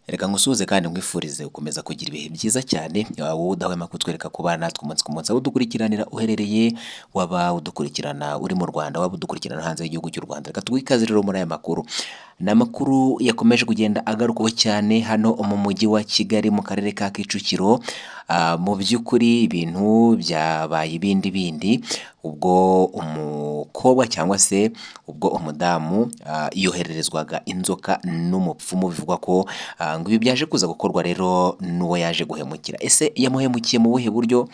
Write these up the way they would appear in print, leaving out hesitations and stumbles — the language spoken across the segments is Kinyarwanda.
Reka ngusuhuze kandi nkwifurize gukomeza kugira ibihe byiza cyane, wowe udahwema kutwereka kubana natwe umunsi ku munsi, aho udukurikiranira uherereye, waba udukurikirana uri mu Rwanda, waba udukurikirana hanze y'igihugu cy'u Rwanda. Reka tuguhe ikaze rero muri aya makuru. Ni amakuru yakomeje kugenda agarukwaho cyane hano mu mujyi wa Kigali mu karere ka Kicukiro. Mu by'ukuri ibintu byabaye ibindi bindi, ubwo umukobwa cyangwa se ubwo umudamu yohererezwaga inzoka n'umupfumu, bivugwa ko ngo ibi byaje kuza gukorwa rero n'uwo yaje guhemukira. Ese yamuhemukiye mu buhe buryo?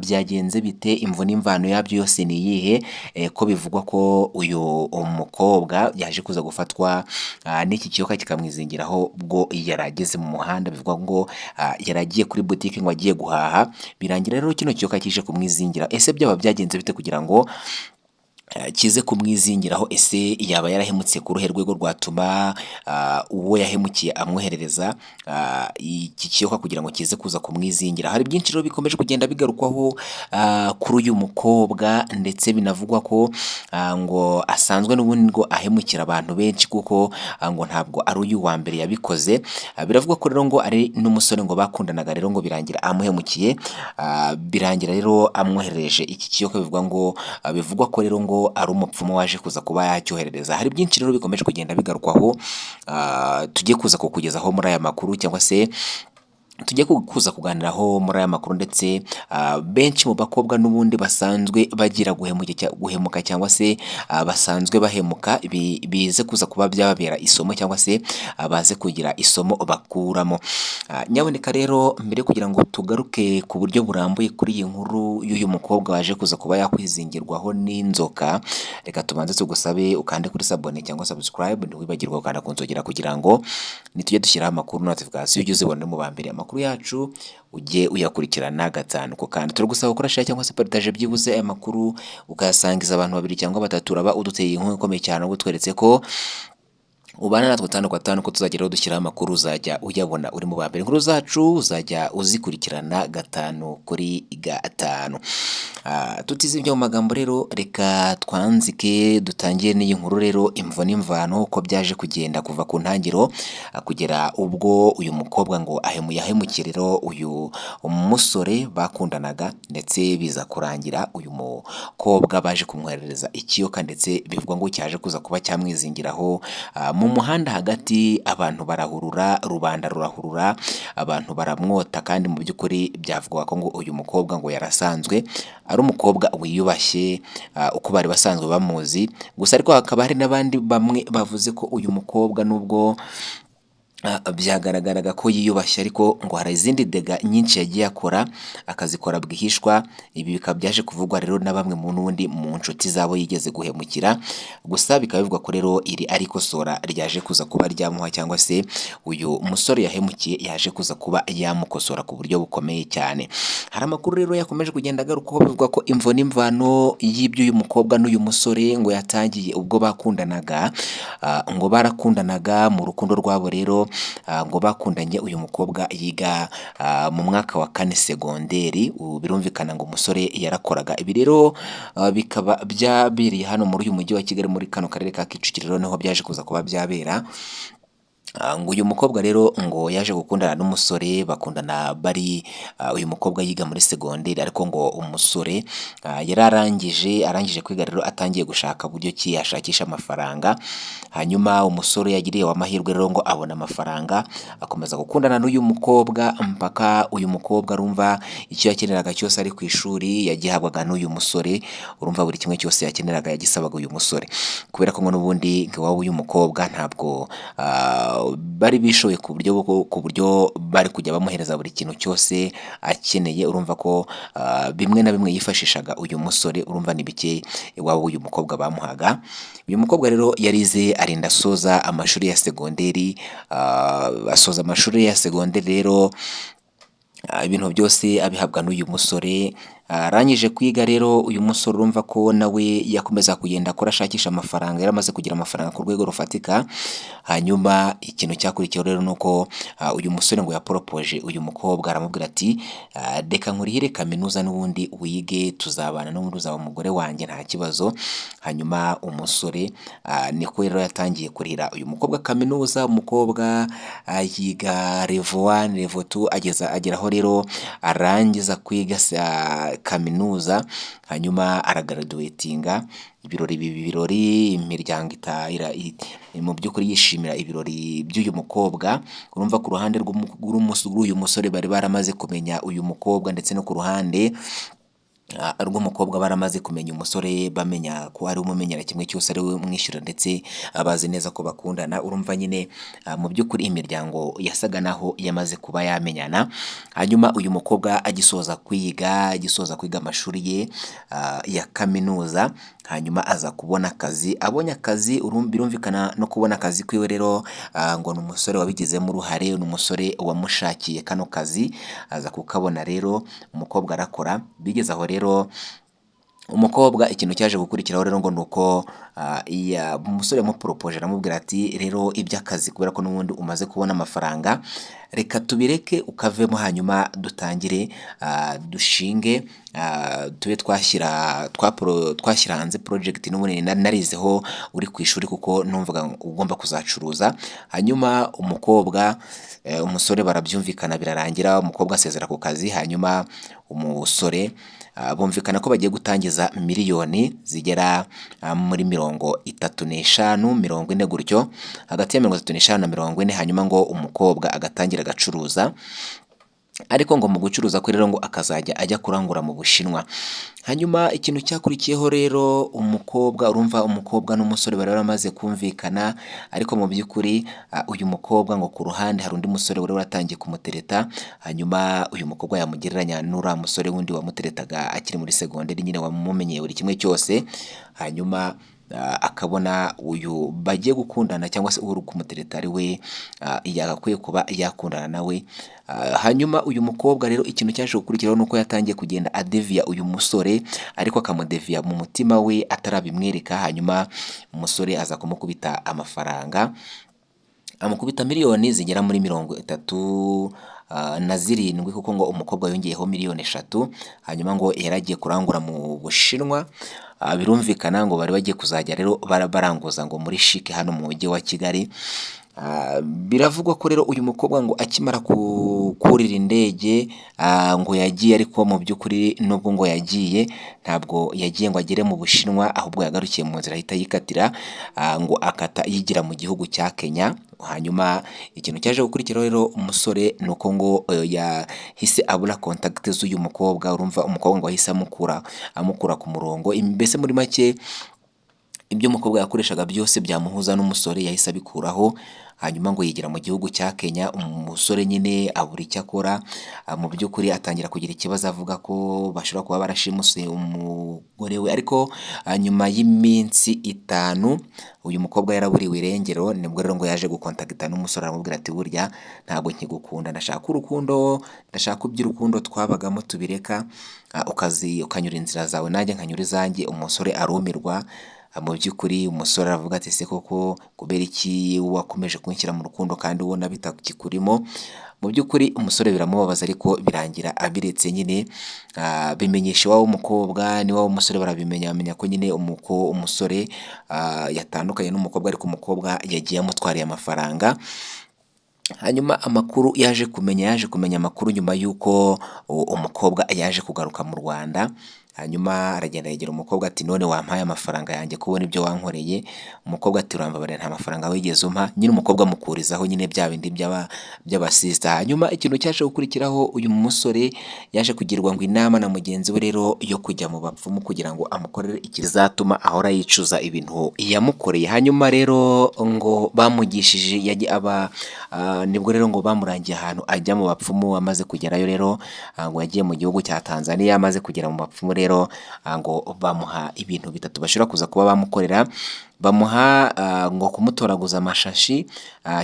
Byagenze bite? Imvo n'imvano yabyo yose ni iyihe? Ko bivugwa ko uyu mukobwa yaje kuza gufatwa n'iki kiyoka kikamwizingiraho ubwo yari ageze mu muhanda, bivugwa ngo yari agiye kuri butike ngo agiye guhaha, birangira rero kino kiyoka kije kumwizingira. Ese byaba byagenze bite kugira ngo kize kumwizingiraho? Ese yaba yarahemutse ku ruhe rwego rwatuma uwo yahemukiye amwoherereza iki kiyoka kugira ngo kize kuza kumwizingira? Hari byinshi rero bikomeje kugenda bigarukwaho kuri uyu mukobwa, ndetse binavugwa ko ngo asanzwe n'ubundi ngo ahemukira abantu benshi, kuko ngo ntabwo ari uyu wa mbere yabikoze. Biravugwa ko rero ngo ari n'umusore ngo bakundanaga, rero ngo birangira amuhemukiye, birangira rero amwoherereje iki kiyoka, bivugwa ngo bivugwa ko rero ngo ari umupfumu waje kuza kuba yacyoherereza. Hari byinshi rero bikomeje kugenda bigarukwaho, tugiye kuza kukugezaho muri aya makuru, cyangwa se tujye kuza kuganiraho muri aya makuru. Ndetse benshi mu bakobwa n'ubundi basanzwe bagira guhemuka cyangwa se basanzwe bahemuka, bize kuza kuba byababera isomo, cyangwa se baze kugira isomo bakuramo. Nyaboneka rero mbere kugira ngo tugaruke ku buryo burambuye kuri iyi nkuru y'uyu mukobwa waje kuza kuba yakwizingirwaho n'inzoka, reka tubanze tugusabe ukande kuri sabone cyangwa subscribe, ntiwibagirwe gukanda ku nzogera kugira ngo nitujye dushyiraho amakuru notification ujye uzibona mu ba mbere. Amakuru yacu ujye uyakurikirana gatanu ku kandi. Turagusaba gukora share cyangwa se partage, byibuze aya makuru ukayasangiza abantu babiri cyangwa batatu, uraba uduteye inkunga ikomeye cyane, ubwo utweretse ko ubana natwe tanu kwa tanu, ko tuzageraho dushyiraho amakuru uzajya uyabona uri mu ba mbere. Inkuru zacu uzajya uzikurikirana gatanu kuri gatanu. Tutizibye mu magambo rero, reka twanzike dutangire n'iyi nkuru rero, imvo n'imvano uko byaje kugenda kuva ku ntangiriro kugera ubwo uyu mukobwa ngo yahemukiye rero uyu musore bakundanaga, ndetse biza kurangira uyu mukobwa baje kumwoherereza ikiyoka, ndetse bivugwa ngo cyaje kuza kuba cyamwizingiraho mu muhanda hagati. Abantu barahurura, rubanda rurahurura, abantu baramwota, kandi mu by'ukuri byavugwaga ko ngo uyu mukobwa ngo yarasanzwe ari umukobwa wiyubashye, uko bari basanzwe bamuzi gusa. Ariko hakaba hari n'abandi bamwe bavuze ko uyu mukobwa nubwo byagaragaraga ko yiyubashye, ariko ngo hari izindi dega nyinshi yagiye akora, akazikora bwihishwa. Ibi bikaba byaje kuvugwa rero na bamwe mu n'ubundi mu nshuti zabo yigeze guhemukira. Gusa bikaba bivugwa ko rero iri ari ikosora ryaje kuza kuba ryamuha, cyangwa se uyu musore yahemukiye yaje kuza kuba yamukosora ku buryo bukomeye cyane. Hari amakuru rero yakomeje kugenda agarukwaho, bivugwa ko imvo n'imvano y'iby'uyu mukobwa n'uyu musore ngo yatangiye ubwo bakundanaga. Ngo barakundanaga, mu rukundo rwabo rero ngo bakundanye uyu mukobwa yiga mu mwaka wa kane segonderi. Ubu birumvikana ngo umusore yarakoraga. Ibi rero bikaba byabereye hano muri uyu mujyi wa Kigali, muri kano karere ka Kicukiro niho byaje kuza kuba byabera. Ngo uyu mukobwa rero ngo yaje gukundana n'umusore, bakundana bari uyu mukobwa yiga muri segonderi, ariko ngo umusore yari arangije kwiga rero, atangiye gushaka buryo ki yashakisha amafaranga. Hanyuma umusore yagiriye amahirwe rero ngo abona amafaranga, akomeza gukundana n'uyu mukobwa mpaka uyu mukobwa arumva icyo yakeneraga cyose ari ku ishuri yagihabwaga n'uyu musore. Urumva buri kimwe cyose yakeneraga yagisabaga uyu musore, kubera ko ngo n'ubundi ngo iwabo w'uyu mukobwa ntabwo bari bishoboye ku buryo bari kujya bamuhereza buri kintu cyose akeneye. Urumva ko bimwe na bimwe yifashishaga uyu musore, urumva ni bike iwabo w'uyu mukobwa bamuhaga. Uyu mukobwa rero yarize arinda asoza amashuri ya segonderi. Asoza amashuri ya segonderi rero, ibintu byose abihabwa n'uyu musore. Arangije kwiga rero uyu musore urumva ko nawe yakomeza kugenda akora ashakisha amafaranga, yari amaze kugira amafaranga ku rwego rufatika. Hanyuma ikintu cyakurikiyeho rero ni uko uyu musore ngo yaporopoje uyu mukobwa, aramubwira ati "Reka nkurihire kaminuza n'ubundi wige, tuzabana n'ubundi uzaba umugore wanjye nta kibazo." Hanyuma umusore niko rero yatangiye kurihira uyu mukobwa kaminuza. Umukobwa yiga level 1, level 2, ageza ageraho rero arangiza kwiga kaminuza, hanyuma aragraduatinga. Ibirori biba ibirori, imiryango mu by'ukuri yishimira ibirori by'uyu mukobwa. Urumva ku ruhande rw'uyu musore bari baramaze kumenya uyu mukobwa, ndetse no ku ruhande rw'umukobwa baramaze kumenya umusore, bamenya ko ari umumenyera kimwe cyose, ari we umwishyura, ndetse bazi neza ko bakundana. Urumva nyine mu by'ukuri imiryango yasaga naho yamaze kuba yamenyana. Hanyuma uyu mukobwa agisoza kwiga amashuri ye ya kaminuza, hanyuma aza kubona akazi. Abonye akazi, birumvikana no kubona akazi kwiwe rero ngo ni umusore wabigizemo uruhare, ni umusore wamushakiye kano kazi, aza kukabona rero umukobwa arakora. Bigeze aho rero umukobwa, ikintu cyaje gukurikiraho rero ngo ni uko umusore yamuporopoje, aramubwira ati "Rero iby'akazi, kubera ko n'ubundi umaze kubona amafaranga, reka tubireke ukavemo, hanyuma dutangire dushinge, tube twashyira hanze project n'ubundi narizeho uri ku ishuri, kuko numvaga ugomba kuzacuruza." Hanyuma umukobwa, umusore barabyumvikana, birarangira umukobwa asezera ku kazi. Hanyuma umusore bumvikana ko bagiye gutangiza miliyoni zigera muri 35, 40 gutyo, hagati ya 35 na 40. Hanyuma ngo umukobwa agatangira agacuruza, ariko ngo mu gucuruza kwe rero ngo akazajya ajya kurangura mu Bushinwa. Hanyuma ikintu cyakurikiyeho rero, umukobwa, urumva umukobwa n'umusore bari baramaze kumvikana, ariko mu by'ukuri uyu mukobwa ngo ku ruhande hari undi musore wari waratangiye kumutereta. Hanyuma uyu mukobwa yamugereranya n'uriya musore wundi wamuteretaga akiri muri segonderi, nyine wamumenyeye buri kimwe cyose, hanyuma akabona uyu bagiye gukundana cyangwa se uri kumutereta ari we yagakwiye kuba yakundana nawe. Hanyuma uyu mukobwa rero ikintu cyaje gukurikiraho ni uko yatangiye kugenda adeviya uyu musore, ariko akamudeviya mu mutima we atarabimwereka. Hanyuma umusore aza kumukubita amafaranga, amukubita miliyoni zigera muri 37, kuko ngo umukobwa yongeyeho miliyoni 3. Hanyuma ngo yari agiye kurangura mu Bushinwa. Birumvikana ngo bari bagiye kuzajya rero baranguza ngo muri CHIC hano mu mujyi wa Kigali. Biravugwa ko rero uyu mukobwa ngo akimara kurira indege ngo yagiye, ariko mu by'ukuri nubwo ngo yagiye, ntabwo yagiye ngo agere mu Bushinwa, ahubwo yagarukiye mu nzira ahita yikatira, ngo akata yigira mu gihugu cya Kenya. Hanyuma ikintu cyaje gukurikiraho rero umusore ni uko ngo yahise abura contact z'uyu mukobwa. Urumva umukobwa ngo yahise amukura ku murongo, mbese muri make ibyo umukobwa yakoreshaga byose byamuhuza n'umusore yahise abikuraho. Hanyuma ngo yigira mu gihugu cya Kenya. Umusore nyine abura icyo akora, mu by'ukuri atangira kugira ikibazo, avuga ko bashobora kuba barashimuse umugore we. Ariko nyuma y'iminsi 5 uyu mukobwa yaraburiwe irengero, nibwo rero ngo yaje gukontagita n'umusore, aramubwira ati "Burya ntabwo nkigukunda, ndashaka urukundo, ndashaka iby'urukundo twabagamo tubireka, ukazi ukanyura inzira zawe nanjye nkanyura izanjye." Umusore arumirwa. Mu by'ukuri umusore aravuga ati "Ese koko kubera iki wakomeje kunshyira mu rukundo kandi ubona bitakikurimo?" Mu by'ukuri umusore biramubabaza, ariko birangira abiretse nyine. Bimenyesha iwabo w'umukobwa n'iwabo w'umusore barabimenya, bamenya ko nyine umusore yatandukanye n'umukobwa, ariko umukobwa yagiye amutwariye amafaranga. Hanyuma amakuru yaje kumenya amakuru nyuma y'uko umukobwa yaje kugaruka mu Rwanda. Hanyuma aragenda yegera umukobwa ati "None wampaye amafaranga yanjye kubona ibyo wankoreye?" Umukobwa ati "Urambabarira, nta mafaranga wigeze umpa." Nyine umukobwa amukurizaho nyine bya bindi by'abasista. Hanyuma ikintu cyaje gukurikiraho, uyu musore yaje kugirwa ngo inama na mugenzi we rero yo kujya mu bapfumu kugira ngo amukorere ikizatuma ahora yicuza ibintu yamukoreye. Hanyuma rero ngo bamugishije aba nibwo rero ngo bamurangiye ahantu ajya mu bapfumu. Amaze kugerayo rero, ngo yagiye mu gihugu cya Tanzania. Amaze kugera mu bapfumu rero rero ngo bamuha ibintu bitatu bashobora kuza kuba bamukorera. Bamuha ngo kumutoraguza amashashi,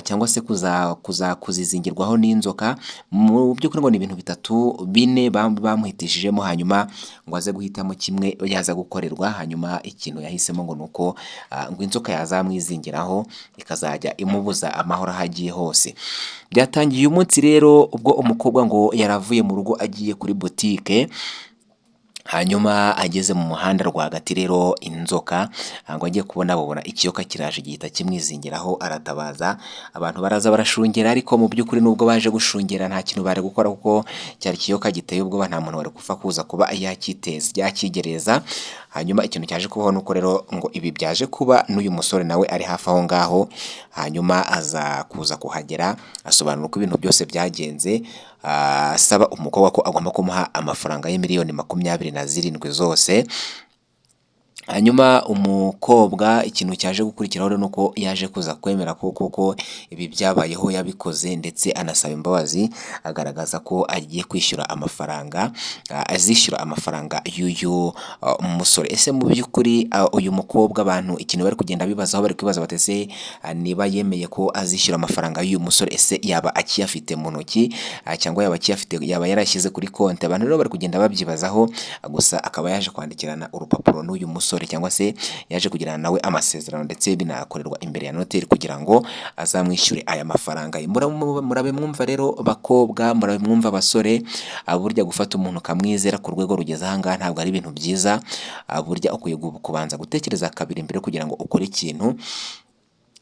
cyangwa se kuza kuzizingirwaho n'inzoka. Mu by'ukuri ngo ni ibintu bitatu bine bamuhitishijemo, hanyuma ngo aze guhitamo kimwe yaza gukorerwa. Hanyuma ikintu yahisemo ngo ni uko ngo inzoka yazamwizingiraho ikazajya imubuza amahoro aho agiye hose. Byatangiye uyu munsi rero ubwo umukobwa ngo yaravuye mu rugo agiye kuri butike, hanyuma ageze mu muhanda rwagati rero inzoka ngo agiye kubona babona ikiyoka kiraje gihita kimwizingiraho, aratabaza abantu baraza barashungera. Ariko mu by'ukuri nubwo baje gushungera nta kintu bari gukora, kuko cyari ikiyoka giteye ubwoba, nta muntu wari gupfa kuza kuba yakiteza yakigereza. Hanyuma ikintu cyaje kubaho nuko rero ngo ibi byaje kuba n'uyu musore nawe ari hafi aho ngaho, hanyuma aza kuza kuhagera asobanura uko ibintu byose byagenze, asaba umukobwa ko agomba kumuha amafaranga ye 27 miliyoni zose. Hanyuma umukobwa ikintu cyaje gukurikiraho rero nuko yaje kuza kwemera ko koko ibi byabayeho yabikoze, ndetse anasaba imbabazi, agaragaza ko agiye kwishyura amafaranga, azishyura amafaranga y'uyu musore. Ese mu by'ukuri uyu mukobwa abantu ikintu bari kugenda bibazaho, bari kwibaza bati ese niba yemeye ko azishyura amafaranga y'uyu musore, ese yaba akiyafite mu ntoki, cyangwa yaba akiyafite, yaba yarashyize kuri konti? Abantu rero bari kugenda babyibazaho. Gusa akaba yaje kwandikirana urupapuro n'uyu musore, cyangwa se yaje kugirana nawe amasezerano, ndetse binakorerwa imbere ya noteri kugira ngo azamwishyure aya mafaranga. Murabe mwumva rero bakobwa, murabe mwumva abasore, burya gufata umuntu ukamwizera ku rwego rugeze aha ngaha ntabwo ari ibintu byiza. Burya ukwiye kubanza gutekereza kabiri mbere kugira ngo ukore ikintu.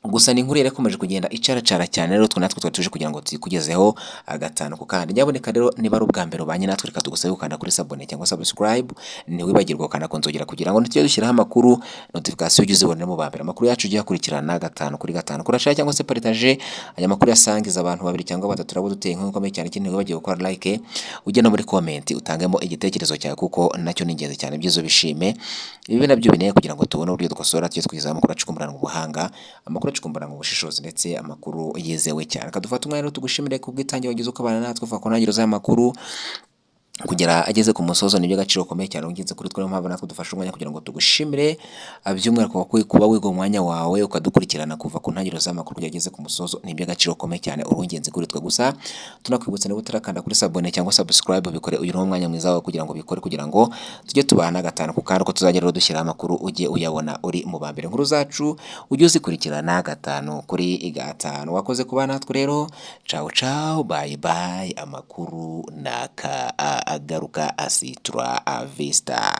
Gusa ni inkuru yari ikomeje kugenda icaracara cyane rero, twe natwe twari tuje kugira ngo tuyikugezeho gatanu ku kandi. Nyaboneka rero niba ari ubwa mbere ubanye natwe, reka tugusabe gukanda kuri s'abonner cyangwa subscribe, ntiwibagirwe gukanda ku nzogera kugira ngo ntitujye dushyiraho amakuru, notification ujye uzibonera mu ba mbere. Amakuru yacu ujye uyakurikirana gatanu kuri gatanu. Kora share cyangwa se partage aya makuru, yasangiza abantu babiri cyangwa batatu, uraba uduteye inkunga ikomeye cyane. Ikindi, ntiwibagirwe gukora like, ujye no muri comment utangemo igitekerezo cyawe, kuko nacyo ni ingenzi cyane. Byiza ubishime, ibi nabyo bineye kugira ngo tubone uburyo dukosora, tujye twizaho amakuru acukumburana ubuhanga, amakuru acukumburana ubushishozi, ndetse amakuru yizewe cyane. Kadufata umwanya rero tugushimire ku bwitange wagize ukabana natwe kuva ku ntangiriro z'aya makuru kugera ageze ku musozo. Ni iby'agaciro gakomeye cyane ugenze kuri twe, niyo mpamvu natwe dufashe umwanya kugira ngo tugushimire, by'umwihariko kuba wiga umwanya wawe ukadukurikirana kuva ku ntangiriro z'amakuru kugera ageze ku musozo, ni iby'agaciro gakomeye cyane, uri ingenzi kuri twe. Gusa tunakwibutsa, niba utarakanda kuri s'abonner cyangwa subscribe, bikore. Uyu ni wo mwanya mwiza wawe kugira ngo bikore, kugira ngo tujye tubana gatanu ku kandi, uko tuzajya rero dushyiraho amakuru ujye uyabona uri mu ba mbere. Inkuru zacu ujye uzikurikirana gatanu kuri gatanu. Wakoze kuba natwe rero, ciao ciao, bye bye. Amakuru naka agaruka, hasta la vista.